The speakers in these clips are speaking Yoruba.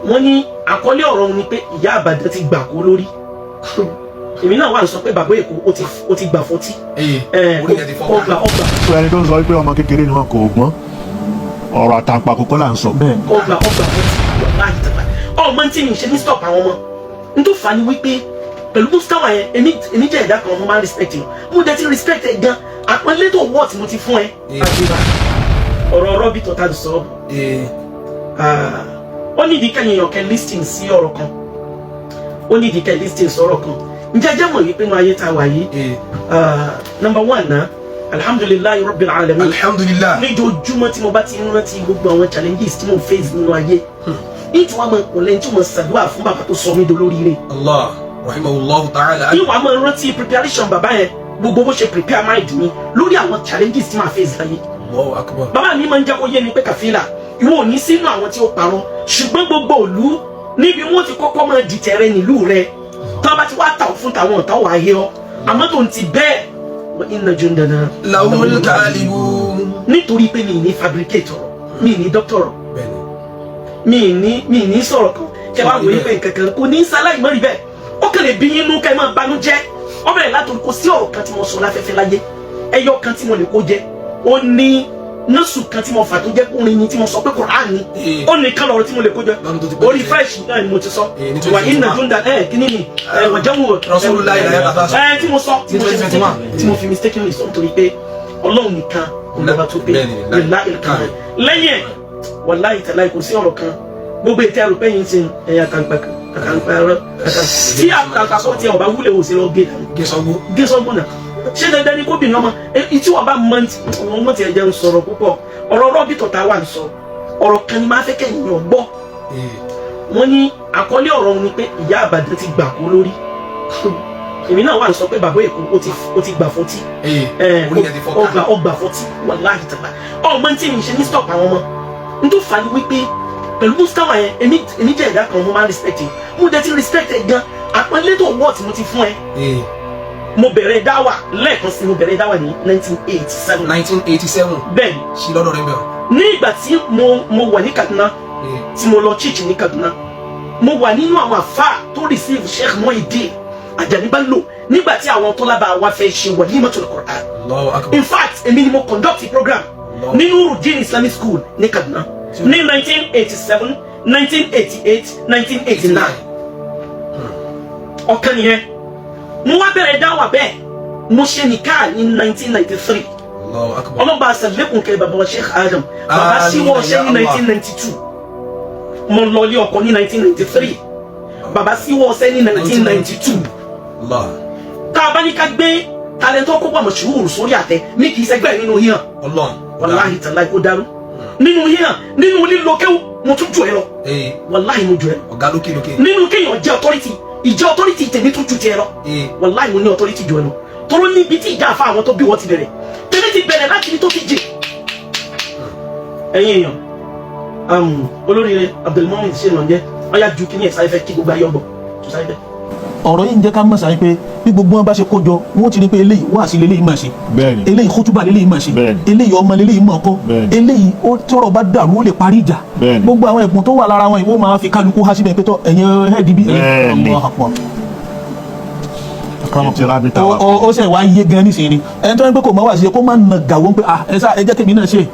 Wọ́n ní àkọlé ọ̀rọ̀ òun ni pé ìyá Àbàdàn ti gbà kó lórí. Èmi náà wà ń sọ pé bàbá Èkó ó ti gbà fọtí. Orí ẹ ti fọ́. Ó gbà, ó gbà. So ẹni tó ń sọ wípé ọmọ kékeré ni wọn kò gbọ́n, ọ̀rọ̀ àtàǹpàkò kọ́ là ń sọ. Ó gbà, ó gbà fọtí. Wàláhì tàbá ọmọ tí mi ṣe ní stop àwọn ọmọ n tó fà ní wípé pẹ̀lú mustawa yẹn, èmi jẹ́ ẹ̀dá kan, mo máa ń respect yẹn, mo dẹ̀ ti respect ẹ gan, àpọ́nlé tó wọ́ tí mo ti fún ẹ. Àgbà ọ̀rọ̀ ọ̀rọ̀ bí tọ́ta sọ ọ́ ó ní ìdí kẹ́yìn èèyàn kẹ́ listen sí ọ̀rọ̀ kan, ó ní ìdí kẹ́ listen sí ọ̀rọ̀ kan. Ǹjẹ́ jẹ́ mọ̀ wípé inú ayé tá a wà yìí, number one na, alhamdulillahi rabbil alamin. Alhamdulillah. Níjojúmọ́ tí mo bá ti ń rántí gbogbo àwọn challenges tí mo face nínú ayé ní tí wọ́n máa pọ̀ lẹ́yìn tí mo ṣàdúrà fún bàbá tó sọ mí dolóríire. Allah rahimahullahu ta'ala. Ní wàá máa rántí preparation bàbá yẹn, gbogbo bó ṣe prepare mind mi lórí àwọn challenges tí màá face láyé. Allahu akbar. Bàbá mi máa ń jẹ́ kó yé mi pé kàfílà ìwọ ò ní sínú àwọn tí ó parọ́, ṣùgbọ́n gbogbo ìlú níbi wọ́n ti kọ́kọ́ máa dìtẹ̀ rẹ nílùú rẹ, tí wọ́n bá ti wá tà ó fún tàwọn ọ̀tá wàá yé ọ, àmọ́ tó ń ti bẹ́ẹ̀, wa inna jundana lahumul ghalibun. Nítorí pé mi ní fabricate ọ̀rọ̀, mi ní doctor ọ̀rọ̀, mi ní sọ̀rọ̀ kan kẹ wá wòye pé nǹkan kan kò ní sáláì mọ́rí bẹ́ẹ̀, ó kàn lè bí yín nú kẹ́ máa banú jẹ́. Ó bẹ̀rẹ̀ látòrí kò sí ọ̀rọ̀ kan tí mo sọ láfẹ́fẹ́ láyé, ẹyọ kan tí mo lè kó jẹ, ó ní nọ́ọ̀sù kan tí mo fà tó jẹ́ kúrin ni tí mo sọ pé Kùránì ni, ó nìkan lọ́rọ̀ tí mo lè kó jẹ. Lọ́dún tó ti pẹ́. Orí fresh náà ni mo ti sọ. Ní wà 2021. Inna junda ẹ kíní ni ẹ wà jẹ́wọ́. Rasulullahi la yàtọ̀ sọ. Ẹ tí mo sọ tí mo ṣe Ní 2021. tí mo fi mistakenly sọ nítorí pé Ọlọ́run nìkan ọlọ́ba tó pé. Bẹ́ẹ̀ni, lillahi alkarim. Lẹ́yìn ẹ̀, wàláhì tàláhì, kò sí ọ̀rọ̀ kan. Gbogbo ètò ẹrù pẹ́yìn sí ẹ̀yà kàǹpà kàǹpà ẹ̀rọ tí àkàkọ́ tí ọba wúlẹ̀ wò sí lọ gé dànù. Gé sọgbó. Gé sọ́gbọ́n náà. Ṣé dandan ni kóbìnrin ọmọ tí wọ́n bá mọ wọn mọ tiẹ̀ jẹ́ ń sọ̀rọ̀ púpọ̀? Ọ̀rọ̀ rọ́bì tọ̀tà wà ń sọ ọ̀rọ̀ kan ni máa fẹ́ kẹ́yìn yàn gbọ́. Wọ́n ní àkọlé ọ̀rọ̀ òun ni pé ìyá Àbàdàn ti gbà kó lórí. Èmi náà wà ń sọ pé bàbá Èkó ó ti gbà fọtí. Orí ẹ ti fọ́. Ó gbà, ó gbà fọtí. Wàláhì tàbá ọmọ tí mi ṣe ní stop àwọn ọmọ n tó fà ní wípé pẹ̀lú mustawa yẹn, èmi jẹ́ ẹ̀dá kan, mo máa ń respect yẹn, mo dẹ̀ ti respect ẹ gan, àpọ́nlé tó wọ́ tí mo ti fún ẹ. Mo bẹ̀rẹ̀ dáwà lẹ́ẹ̀kan sí, mo bẹ̀rẹ̀ dáwà ní 1987. 1987. Bẹ́ẹ̀ ni. Sí lọ́dọ̀ rẹ̀ bẹ́ẹ̀. Ní ìgbà tí mo wà ní Kaduna, tí mo lọ church ní Kaduna, mo wà nínú àwọn àfáà tó receive Sheikh Muhyiddin Ajani Bello nígbà tí àwọn tó lábàá wa fẹ́ ṣe walimatul Qur'an. Allahu akbar. In fact, èmi ni mo conduct the program Allah. ní Nurudeen Islamic School ní Kaduna ní 1987, 1988, 1989. Ọ̀kan nìyẹn. Mo wá bẹ̀rẹ̀ dáwà bẹ́ẹ̀, mo ṣe nìkáà ní 1993. Allahu akbar. Ọlọ́ba àṣàlékún kẹ́ bàbá wa Sheikh Adam. Bàbá Àmín síwọ́ ṣẹ́ ya ní Allah. 1992, mo lọ ilé ọkọ ní 1993, bàbá síwọ́ ṣẹ́ ní 1992. Allah. Tá a bá ní ká gbé talentọ́ kó wà mọ̀ṣúhùrù sórí àtẹ ní kì í ṣẹgbẹ́ nínú yíyan. Ọlọ́run. Wàláhì tàláhì, kó dárú nínú yíyan, nínú lílo kéwù, mo tún jù ẹ lọ. Wàláhì, mo jù ẹ lọ. Ọ̀gá lókè lókè. Nínú kéèyàn jẹ́ authority, ìjẹ́ authority tèmi tún ju tiẹ̀ lọ. Wàláhì, mo ní authority jù ẹ lọ tóró níbi tí ìjà àfa àwọn tó bí wọ́n ti bẹ̀rẹ̀, tèmi ti bẹ̀rẹ̀ láti ibi tó ti jì. Ẹ̀yin èèyàn, olóríire Abdulmumin ṣe nà ń jẹ́ ọ̀yà ju kí ní ẹ̀ sáré fẹ́ kí gbogbo ayé ọgbọ̀n tó sáré fẹ́. Ọ̀rọ̀ yìí ń jẹ́ ká mọ̀ sáyé pé bí gbogbo wọn bá ṣe kó jọ, wọ́n ti rí pé eléyìí wáàsí leléyìí máa ṣe, eléyìí kútúbà leléyìí máa ṣe, eléyìí ọmọ leléyìí máa kọ́, eléyìí ó tọrọ bá dàrú, ó lè parí ìjà. Gbogbo àwọn ẹ̀bùn tó wà lára wọn, ìwọ máa fi kálukú há síbẹ̀ pé tọ́ ẹ̀yin ẹ̀ẹ́dì bí Allahu Akbar. Ìtìrábìtà wà. Ó ṣe wá yé gan nísìnyí ni ẹni tó ń pẹ́ kò mọ̀ wá sí kó má nà gàwó pé ah, ẹ sá ẹ jẹ́ kémi náà ṣe,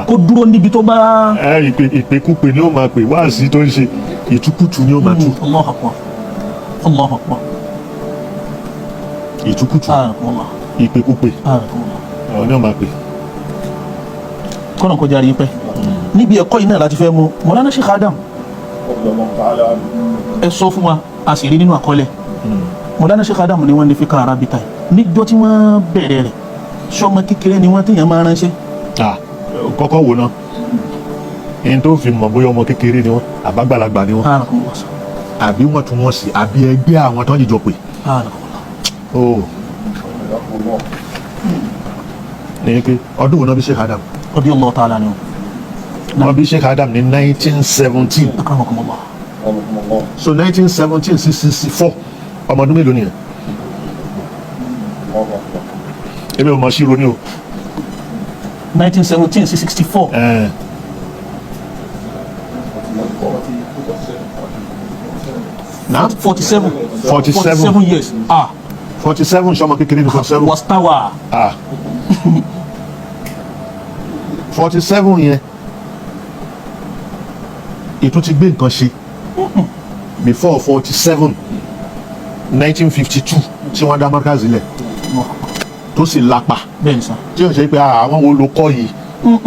kó dúró níbi tó bá. Ẹ ìpè ìpèkúpè ni ó máa pè, wáàsí tó ń ṣe, ìtukùtù ni ó máa tú. Allahu Akbar, Allahu Akbar. Ìtukùtù. Allah. Ìpèkúpè. Allah. Ọ̀ ni ó máa pè. Kọ́nà kọjá rí pẹ́ níbi ẹ̀kọ́ yìí náà láti fẹ́ mú Mọ̀lánà Sheikh Adam. Ẹ sọ fún wa, a sì rí nínú àkọọ́lẹ̀, Mọ̀lánà Sheikh Adam ni wọ́n ní fíkà arábíkà yìí. Níjọ́ tí wọ́n bẹ̀rẹ̀ rẹ̀, sọmọ kékeré ni wọ́n téèyàn máa ránṣẹ́? Ah, kọ́kọ́ wò ná, ẹni tó fi mọ̀ bóyá ọmọ kékeré ni wọ́n àbágbàlagbà ni wọ́n, àbí wọ́n tún wọ́n sí, àbí ẹgbẹ́ àwọn tó ń jìjọ pè. Ó ní pé ọdún wo náà bí Sheikh Adam? Radiyallahu ta'ala anhu. Wọ́n bí Sheikh Adam ní 1917. Akramakumullah. So 1917 sí 64, ọmọ ọdún mélòó nìyẹn? Èmi ò mọ̀ sí ronú o. 1917 sí 64. Ẹ̀. Na 47. 47. 47 years. Ah. 47, sọmọ kékeré ní 47? Wastawa. Ah, 47 yẹn, ètò ti gbé nǹkan ṣe before 47, 1952 tí wọ́n dá Markaz lẹ̀, tó sì lápa, Bẹ́ẹ̀ ni sà. tí ó ṣe pé, ah, àwọn wo ló kọ́ yìí?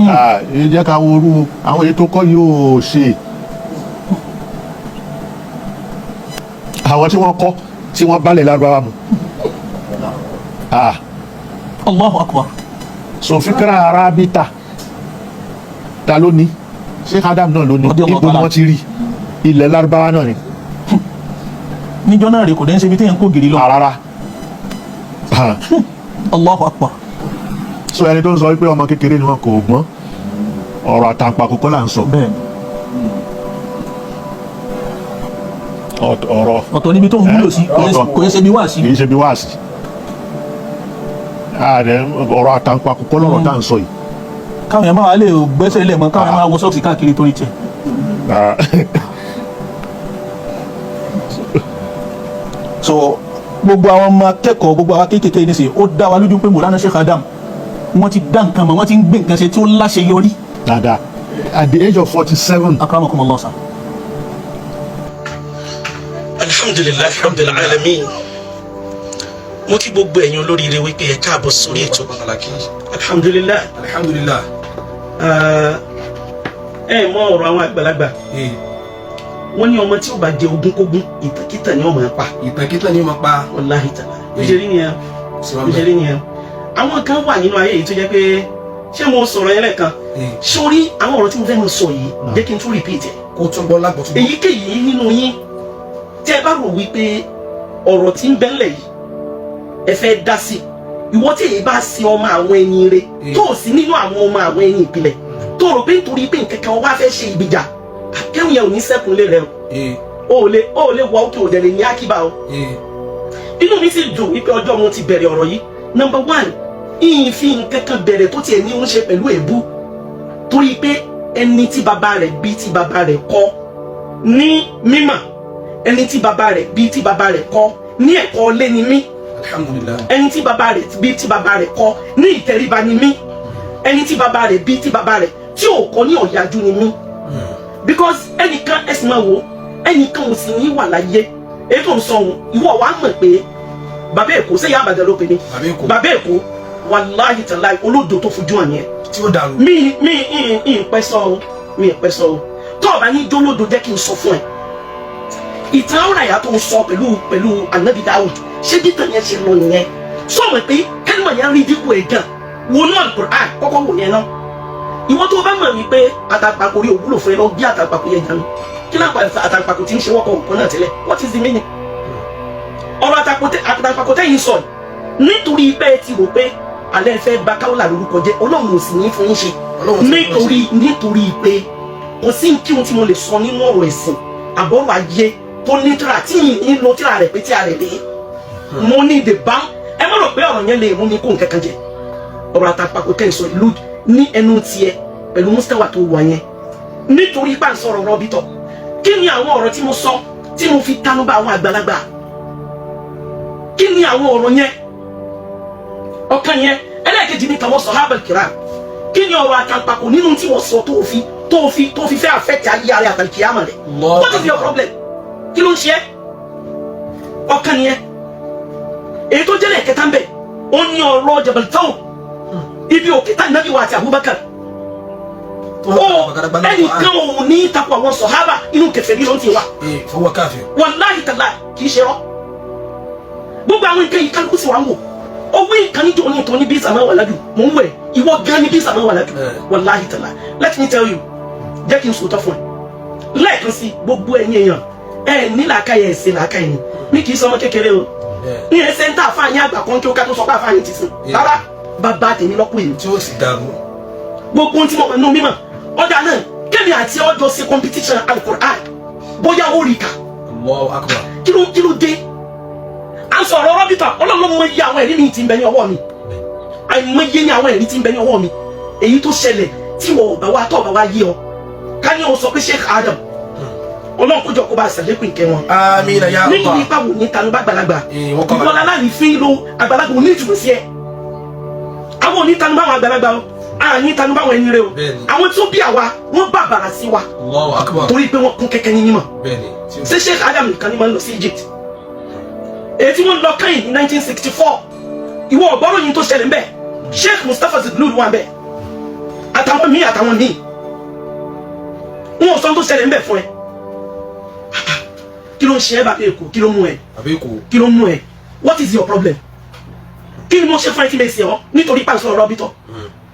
Ah, ẹ jẹ́ ká wo orú àwọn èyí tó kọ́ yìí ò ṣe, àwọn tí wọ́n kọ́ tí wọ́n bálẹ̀ lárúbáwá mu. Ah, Allahu akbar. So fikra arabita, ta ló ní? Sheikh Adam náà ló ní. Radiyallahu Ibo ni ta'ala. wọ́n ti rí? Ilẹ̀ lárúbáwá náà ni. Níjọ́ náà rè, kò dẹ́ ń ṣe ibi téèyàn kó gìrì lọ. Rárá. Allahu akbar. So ẹni tó ń sọ wípé ọmọ kékeré ni wọn kò gbọ́n, ọ̀rọ̀ àtàǹpàkò kọ́ là ń sọ. Bẹ́ẹ̀ ni. Ọ̀rọ̀ Ọ̀tọ̀ níbi tó ń wúlò sí, Ọ̀tọ̀. kò yẹ ṣe bí wá sí. Kì í ṣe bí wáàsí ààrẹ, ọ̀rọ̀ àtàǹpàkò kọ́ lọ́rọ̀ tá à ń sọ yìí. Káwọn yẹn máa lè gbẹ́sẹ̀ lẹ̀ mọ́, káwọn yẹn máa wọ sọ́ọ̀sì káàkiri torí tiẹ̀. Ah, So gbogbo àwọn ọmọ akẹ́kọ̀ọ́, gbogbo àwọn kéékèèké ní sè, ó dá wa lójú pé Mọ̀lánà Sheikh Adam, wọ́n ti dá nǹkan mọ̀, wọ́n ti ń gbé nǹkan ṣe tí ó láṣeyọrí. Dáadáa, at the age of 47. Akramakumullah sir. Alhamdulilayi rabbil alamin. Mo kí gbogbo ẹ̀yin olóríire wípé ẹ káàbọ̀ sórí ètò. Pàtàkì. Alhamdulilayi. Alhamdulillah. Ẹ mọ ọ̀rọ̀ àwọn àgbàlagbà, wọ́n ní ọmọ tí ó bá jẹ ogúnkógún, ìtàkìtà ni ó máa pa. Ìtànkítàn ni ó máa pa. Wàláhì tàlá, bó ṣe rí nìyẹn. Sí wọn Bó ṣe bẹ́ẹ̀. rí nìyẹn. Àwọn kan wà nínú ayé yìí tó jẹ́ pé, ṣé mo sọ̀rọ̀ yẹn lẹ́ẹ̀kan? Sórí àwọn ọ̀rọ̀ tí mo fẹ́ máa sọ yìí, jẹ́ kí n tún repeat ẹ̀. Kó tún gbọ́ lágbọ̀tún gbọ́. Èyíkéyìí nínú yín tí ẹ bá rò wípé ọ̀rọ̀ tí ń bẹ́ńlẹ̀ yìí ẹ fẹ́ dá sí, ìwọ tí èyí bá sí ọmọ àwọn ẹni rẹ, tó o sí nínú àwọn ọmọ àwọn ẹni ìpìlẹ̀, tó o rò pé nítorí pé nǹkan kan wá fẹ́ ṣe ìgbìjà akéwìn yẹn ò ní sẹ́kùn lé rẹ o, ò lè wọ òkè òdẹ̀lẹ̀ ní akíbá o. Inú mi sì dùn wípé ọjọ́ mo ti bẹ̀rẹ̀ ọ̀rọ̀ yìí, number one, ìyìn fi nǹkan kan bẹ̀rẹ̀ tó tiẹ̀ ní ń ṣe pẹ̀lú èébú, torí pé ẹni tí bàbá rẹ̀ bí, tí bàbá rẹ̀ kọ́ ní mímọ̀, ẹni tí bàbá rẹ̀ bí, tí bàbá rẹ̀ kọ́ ní ẹ̀kọ́ lé ni mí. Alhamdulillah. Ẹni tí bàbá rẹ̀ bí, tí bàbá rẹ̀ kọ́ ní ìtẹríba ni mí. Ẹni tí bàbá rẹ̀ bí, tí bàbá rẹ̀ tí ò kọ́ ní ọ̀yájú ni mí, because ẹnìkan, ẹ sì máa wò, ẹnìkan ò sì ní wà láyé. Èyí tó ń sọ ohun, ìwọ wàá mọ̀ pé bàbá Èkó ṣé ìyá Àbàdàn ló pè ní. Bàbá Èkó. Bàbá Èkó, wàláhì tàláhì, olódo tó fojú hàn yẹn Tí ó dàrú. Mi ì pẹ́ sọ o, mi ì pẹ́ sọ o. Tó o bá ní jólódo, jẹ́ kí n sọ fún ẹ ìtàn ọ̀rọ̀ àyà tó ń sọ pẹ̀lú Anabi Dawud. Ṣé bí tàn yẹn ṣe lọ nìyẹn? Sọ ma pé kẹ́lìmọ̀ yẹn rí dínkù ẹ̀ gan wọnú Al-Qur'an kọ́kọ́ wò yẹn náà. Ìwọ tó o bá mọ̀ wípé àtàpàkò rí òwúlò fún ẹ, lọ bí àtàpàkò yẹn jẹun. Kí náà pa àtàpàkò tí ń ṣe wọ́kọ̀ òkú náà tẹ́lẹ̀? What is the meaning ọ̀rọ̀ àtàpàkò tẹ́yìn sọ yìí? Nítorí pé ẹ ti rò pé alẹ́ fẹ́ bà Káwọ́là lórúkọ jẹ́, Ọlọ́run ò sì ní fún yín ṣe. Ọlọ́run sì ní fún yín ṣe. Nítorí pé kò sí kí ohun tí mo lè sọ nínú ọ̀rọ̀ ẹ̀sìn àbọ̀rọ̀ ayé tó ní tíra tí yìí ń lo tíra rẹ̀ pé tíra rẹ̀ dé mo ní the bank. Ẹ má rò pé ọ̀rọ̀ yẹn lè mú mi kó nǹkan kan jẹ. Ọ̀rọ̀ àtàpàkò tẹ́ ń sọ ìlú ní ẹnu tiẹ̀ pẹ̀lú mustawa tó wà yẹn, nítorí pà ń sọ̀rọ̀ rọ́bìtọ̀, kí ni àwọn ọ̀rọ̀ tí mo sọ tí mo fi tánú bá àwọn àgbàlagbà? Kí ni àwọn ọ̀rọ̀ yẹn? Ọ̀kan yẹn. Ẹlẹ́ẹ̀kejì ní tàwọn sọ̀hábà kiram. Kí ni ọ̀rọ̀ àtàpàkò nínú tí wọ́n sọ tó fi fẹ́ affect ayé ara àtàlùkìyàmà rẹ̀? Allah. What is your problem? Kí ló ń ṣe é? Ọ̀kan nìyẹn. Èyí tó jẹ́lẹ̀ kẹta ń bẹ̀, ó ní ọ̀rọ̀ Jabal Thawr, ibi òkè tá nàbí wa àti Abubakar. Ó ẹnìkan ò ní takò àwọn sọ̀hábà, inú kèfèrí ló ń ti wá. Ee, fọwọ́ káfíń. Wàláhì tàlá, kì í ṣe rọ. Gbogbo àwọn nǹkan yìí, kálukú sì wá ń wò owó nǹkan níjọ ní ìtọ́ ní bí sàmà wà lájú mò ń wẹ̀, ìwọ gan ní bí sàmà wà lájú. Wàláhì tàlá, let me tell you, jẹ́ kí n sòótọ́ fún ẹ lẹ́ẹ̀kan sí. Gbogbo ẹ̀yin èèyàn, ẹ ní làákàyè, ẹ̀ ṣe làákàyè ni. Mi kì í sọmọ kékeré o. Ní ẹsẹ̀ ń tà àfáàyàn àgbà kan kí ó ká tó sọ pé àfáàyàn ti sìn rárá, bàbá tèmi lọ́kùn èmi. Tí ó sì dàrú. Gbogbo ohun tí mo mọ̀ nínú mímọ̀ ọjà náà, kémi àti ọjọ́ ṣe competition Alukur'an, bóyá ó rí kà. Allahu akbar. Kí ló dé? À ń sọ̀rọ̀ rọ́bìtà, Ọlọ́run mọ iye àwọn ẹ̀rí mi ti ń bẹ ní ọwọ́ mi. Àìmọye ní àwọn ẹ̀rí ti ń bẹ ní ọwọ́ mi. Èyí tó ṣẹlẹ̀ tí wọ́n ò bá wá tọ́ bá wá yé ọ, ká ní o sọ pé Sheikh Adam Ọlọ́run kó jọ kó bá a ṣàlékún ìkẹ́ wọn. Àmín ya Allah. Nítorí ipá wò ní tanu bá gbàlagbà. Wọ́n kọ́ Ìwọ lálárí fi lo àgbàlagbà ò ní ìtumọ̀ sí ẹ. Àwọn ò ní tanu báwọn àgbàlagbà o, à ní tanu báwọn ẹni rẹ o. Bẹ́ẹ̀ni. Àwọn tó bí àwa wọ́n bàbàrà sí wa Allahu akbar. torí pé wọ́n kún kẹ́kẹ́ ní mímọ̀. Bẹ́ẹ̀ni. Ṣé Sheikh Adam nìkan ni máa ń lọ sí Egypt? Èyí tí wọ́n lọ kẹ́yìn ní 1964, ìwọ ọ̀gbọ́rọ̀ yìí tó ṣẹlẹ̀ ń bẹ̀. Sheikh Mustapha Zidlul wà ń bẹ̀, àtàwọn míì àtàwọn míì. Wọn ò sọ tó ṣẹlẹ̀ ń bẹ̀ fún ẹ. Kí ló ń ṣe ẹ́ bàbá Èkó? Kí ló mú ẹ? Àbí kò. Kí ló mú ẹ? What is your problem? Kí ni mo ṣe fún ẹ tí mi ṣe ọ nítorí pàṣẹ ọ̀rọ̀ bítọ̀?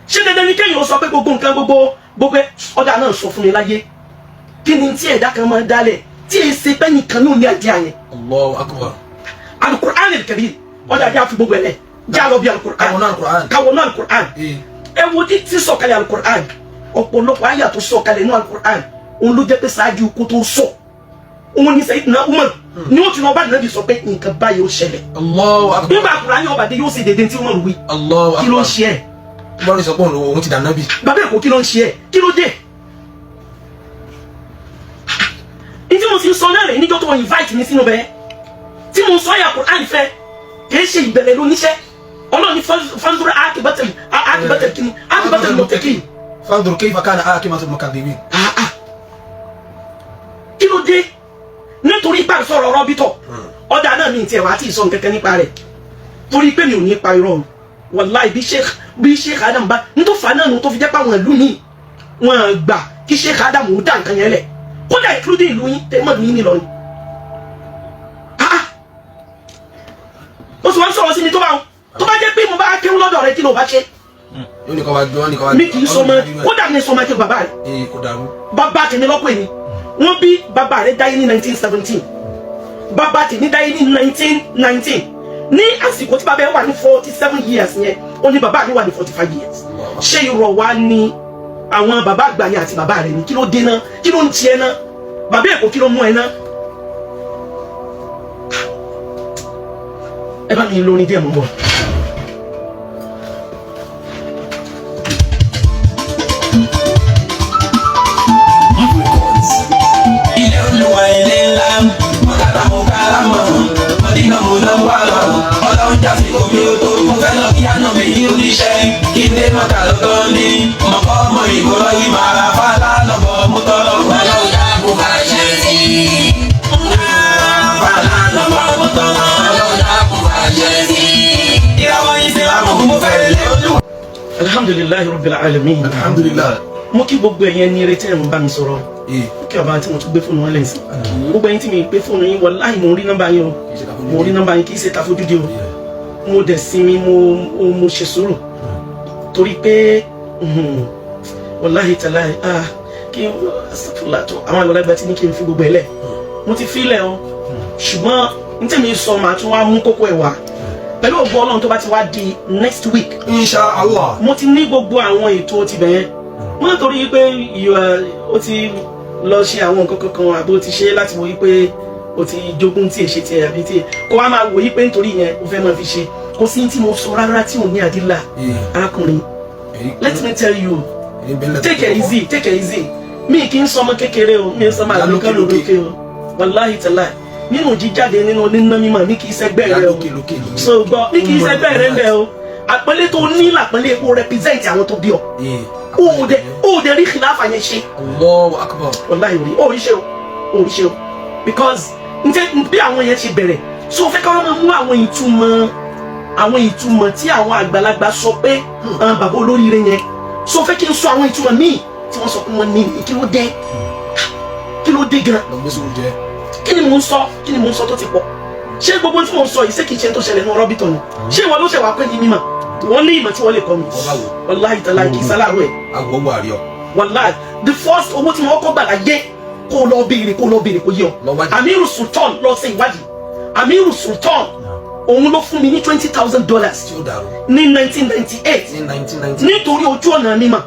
Ṣé dandan ni kéèyàn sọ pé gbogbo nǹkan gbogbo gbogbo ọ̀dà náà sọ fún mi láyé? Kí ni tí ẹ̀dá kan máa ń dálẹ̀ tí èyí ṣe pé nìkan náà ní àdíyà yẹn? Allahu akbar. Alukur'an al-Karim, ọ̀dà yà fi gbogbo ẹ̀ lẹ̀ já lọ bí alukur'an. Káwọn náà Al-Qur'an. Káwọn náà alukur'an. Ẹ wo tí sọ̀kalẹ̀ alukur'an, ọ̀pọ̀lọpọ̀ àyà tó sọ̀kalẹ̀ nínú alukur'an òun ló jẹ́ pé ṣáájú kó tó sọ òun ní Sayyidina Umar ni ó ti lọ bá nàbì sọ pé nǹkan báyìí ó ṣẹlẹ̀. Allahu akbar. Nígbà alukur'an yóò bá dé yóò ṣe dédé tí Umar wí. Allahu akbar. Kí ló ń ṣe ẹ́? Umaru sọ pé òun ti dà nábì. Bàbá Èkó, kí ló ń ṣe ẹ́? Kí ló dé? Ní tí mo ti sọ náà rẹ̀ níjọ́ tó invite mi sínú bẹ́ẹ̀ tí mo sọ àyà Qur'an fẹ́, kìí ṣe ìbẹ̀rẹ̀ lóníṣẹ́. Ọlọ́run ní fanzur akibatal akibatal kini akibatal muttaqin. Fanzur kayfa kana akibatul mukadhibin. Kí ló dé? Nítorí pà ń sọ̀rọ̀ ọ̀rọ̀ bítọ̀ ọ̀dà náà mi tiẹ̀ wá tí ì sọ nǹkan kan nípa rẹ̀ torí pé mi ò ní pa irọ́ o. Wàláì bí Sheikh Adam bá n tó fà náà nu tó fi jẹ́ pé àwọn ìlú mi wọn gbà kí Sheikh Adam ò dá nǹkan yẹn lẹ̀, kódà including ìlú yín tẹ́ mọ́ ìlú yín nílọrin. Ó sì wọ́n sọ̀rọ̀ sí mi tó bá wọn tó bá jẹ́ pé mo bá kéwú lọ́dọ̀ rẹ, kí ló bá ṣe? Yóò ní kọ́ wa gbé wọn ní kọ́ wa. Mi kì í sọmọ, kódà mi sọmọ kí bàbá rẹ. Kò dàrú. Bàbá tèmi lọ́kọ̀ èmi wọ́n bí bàbá rẹ dáyé ní 1917, bàbá tèmi dáyé ní 1919. Ní àsìkò tí bàbá yẹn wà ní 47 years yẹn, ó ní bàbá mi wà ní 45 years. Ṣé irọ́ wa ni àwọn bàbá àgbà yẹn àti bàbá rẹ ni? Kí ló dé náà? Kí ló ń tiẹ̀ náà? Bàbá Èkó, kí ló mú ẹ náà? Ẹ bá mi lórin díẹ̀, mọ́ bọ̀. Ilé Olúwa, ilé ńlá, mọ́kàtà mo kára mọ́, mọ́dínà mo lọ wà lọ. Ọlọ́run jásí omi ó tó, mo fẹ́ lọ kí àná mi yí oníṣẹ́, kí n dé mọ́kà lọ́gán ní. Mọ̀kọ́ mọ ìgboro yìí máa ra fálá lọ́bọ̀ mo tọrọ. Ọlọ́run dákun fàṣẹ sí i. Fálá lọ́bọ̀ mo tọrọ. Ọlọ́run dákun fàṣẹ sí i. Ìràwọ̀ yìí ṣe wá mọ̀, mo fẹ́ lé Olúwa. Alhamdulillahi rabbil alamin. Alhamdulillah. Mo kí gbogbo ẹ̀yin ẹni retí ẹ̀ ń bá mi sọ̀rọ̀. Kí ọba tí mo tún gbé fóònù wọn lẹ́sìn, gbogbo ẹ̀yin tí mi gbé fóònù yín, wàláhì mo rí nọ́mbà yín o, mo rí nọ́mbà yín, kì í ṣe tàfojúdi o. Mo dẹ̀ sinmi, mo ṣe sùúrù torí pé wàláhì tàláhì kí sàfùlà tó àwọn àgbàlagbà tí ní kí n fi gbogbo ẹ̀ lẹ̀, mo ti fi lẹ̀ o. Ṣùgbọ́n n tẹ̀mí sọ, màá tún wá mú kókó ẹ̀ wá pẹ̀lú ògbó Ọlọ́run tó bá ti wá di next week. Insha Allah. Mo ti ní gbogbo àwọn ètò tibẹ̀ yẹn. Mo ní torí pé ó ti lọ ṣe àwọn nǹkan kankan àbí ó ti ṣe láti wò yí pé ó ti jogún tí èṣe tiẹ̀ àbí tí kó wá máa wò yí pé nítorí yẹn ó fẹ́ máa fi ṣe. Kò sí tí mo sọ rárá tí ò ní àdílà. Arákùnrin, let me tell you, take it easy, take it easy. Mi kì í sọmọ kékeré o, mi ń sọmọ àgbẹ̀kọ́ lókè o. Wàláhì tàláhì, nínú jíjáde nínú níná mímọ́, mi kì í ṣẹgbẹ́ rẹ o. So gbọ́, mi kì í ṣẹgbẹ́ rẹ ń bẹ o. Àpẹẹlẹ tó ní làpẹẹlẹ kó represent àwọn tó bí ọ. Ó dẹ rí khilafa yẹn ṣe. Allahu akbar. Wàláhì rí ó rí ṣe o, ó rí ṣe o, because n tẹ bí àwọn yẹn ṣe bẹ̀rẹ̀ so fẹ́ ká wọ́n máa mú àwọn ìtumọ̀ tí àwọn àgbàlagbà sọ pé àwọn bàbá olóríire yẹn so fẹ́ kí n sọ àwọn ìtumọ̀ míì tí wọ́n sọ pé wọ́n ní. Kí ló dé? Kí ló dé gan? Lọ gbé sóhun jẹ. Kí ni mò ń sọ? Kí ni mò ń sọ tó ti pọ̀? Ṣé gbogbo tí mò ń sọ yìí, ṣé kìí ṣe tó ṣẹlẹ̀ ní ọ̀rọ̀ bítọ̀ ni? Ṣé ìwọ ló ṣe wàá pé ní mímọ̀ wọ́n ní ìmọ̀ tí wọ́n lè kọ́ mi? Wàláhì tàláhì, kì í sáláàrú ẹ̀. Àwọ̀ wà rí ọ. Wàláhì, the first owó tí wọ́n kọ́ gbà láyé, kó lọ béèrè, kó lọ béèrè, kó yé ọ. Amiru Sultan, lọ ṣe ìwádìí. Amiru Sultan òun ló fún mi ní $20,000 ní 1998 nítorí ojú ọ̀nà mímọ̀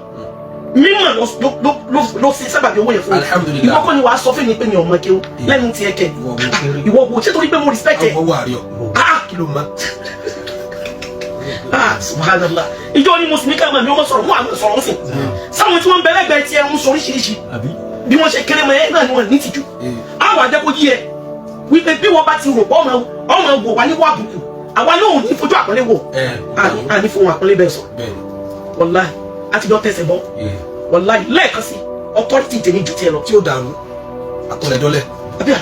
mímọ̀ ló ṣe sábàbí owó yẹn fún mi. Ìwọ kọ́ ni wàá sọ fún mi pé mi ò mọ kéwú lẹ́nu tiẹ̀ kẹ̀? Ìwọ wo? Ṣé torí pé mo respect ẹ? Àwọ̀ wà rí ọ. Kí ló mọ? Ah, subhanallah. Ìjọ ni mo sì ní ká máa mi ọmọ sọ̀rọ̀ mú àwọn sọ̀rọ̀ ń sìn sáwọn tí wọ́n ń bẹ lẹ́gbẹ̀ẹ́ tiẹ̀ ń sọ oríṣiríṣi. Bí wọ́n ṣe kéré mọ́ ẹ náà ni wọ́n ní tìjú. Àwọn àjẹkó yí ẹ wípé bí wọ́n bá ti rò pọ̀ ọmọ wò wá ní wà bùkù, àwa náà ò ní fojú àpọ́nlé wò. Àní fún wọn àpọ́nlé bẹ́ẹ̀ sọ. Wàláhì, àtijọ́ tẹsẹ̀ bọ́. Wàláhì, lẹ́ẹ̀kan sí, authority tèmi ju tiẹ̀ lọ. Tí ó dàrú àtọ̀lẹ̀dọ́lẹ̀. Àbíà.